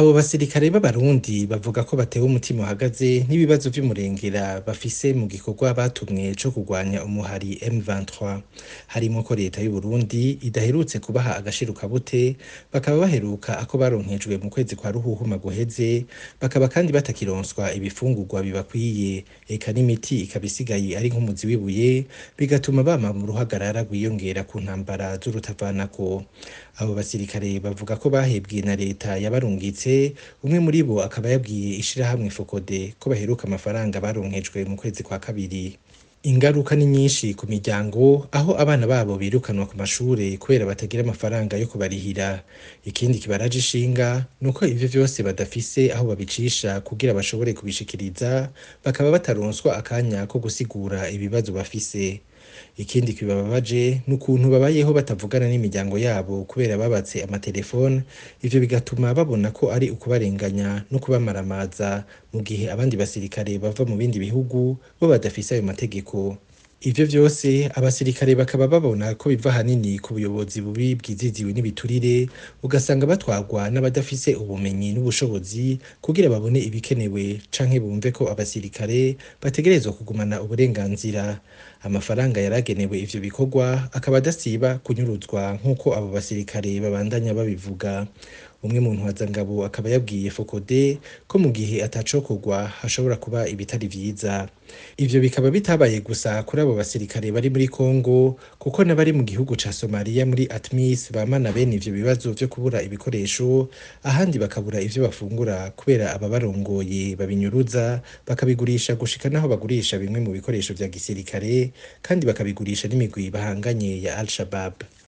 Abo basirikare b'Abarundi bavuga ko batewe umutima uhagaze n'ibibazo vy'umurengera bafise mu gikorwa batumwe co kurwanya umuhari M23. Harimwo ko leta y'Uburundi idaherutse kubaha agashirukabute, bakaba baheruka ako baronkejwe mu kwezi kwa Ruhuhuma guheze, bakaba kandi batakironswa ibifungurwa bibakwiye, eka n'imiti ikaba isigaye ari nk'umuzi w'ibuye, bigatuma bama mu ruhagarara rwiyongera ku ntambara z'urutavanako. Abo basirikare bavuga ko bahebwe na leta yabarungitse, umwe muri bo akaba yabwiye ishirahamwe FOCODE ko baheruka amafaranga baronkejwe mu kwezi kwa kabiri. Ingaruka ni nyinshi ku miryango, aho abana babo birukanwa ku mashure kubera batagira amafaranga yo kubarihira. Ikindi kibaraje ishinga nuko ivyo vyose badafise aho babicisha kugira bashobore kubishikiriza, bakaba bataronswa akanya ko gusigura ibibazo bafise. Ikindi kibababaje n'ukuntu babayeho batavugana n'imiryango yabo kubera babatse amatelefone, ivyo bigatuma babona ko ari ukubarenganya no kubamaramaza, mu gihe abandi basirikare bava mu bindi bihugu bo badafise ayo mategeko. Ivyo vyose abasirikare bakaba babona ko biva ahanini ku buyobozi bubi bwiziziwe n'ibiturire, ugasanga batwarwa n'abadafise ubumenyi n'ubushobozi kugira babone ibikenewe canke bumve ko abasirikare bategerezwa kugumana uburenganzira. Amafaranga yaragenewe ivyo bikorwa akaba adasiba kunyuruzwa nk'uko abo basirikare babandanya babivuga. Umwe mu ntwazangabo akaba yabwiye FOCODE ko mu gihe atacokorwa hashobora kuba ibitari vyiza. Ivyo bikaba bitabaye gusa kuri abo basirikare bari muri Congo, kuko n'abari mu gihugu ca Somalia muri ATMIS bamana bene ivyo bibazo vyo kubura ibikoresho, ahandi bakabura ivyo bafungura kubera ababarongoye babinyuruza, bakabigurisha gushika naho bagurisha bimwe mu bikoresho vya gisirikare, kandi bakabigurisha n'imigwi bahanganye ya Al-Shabaab.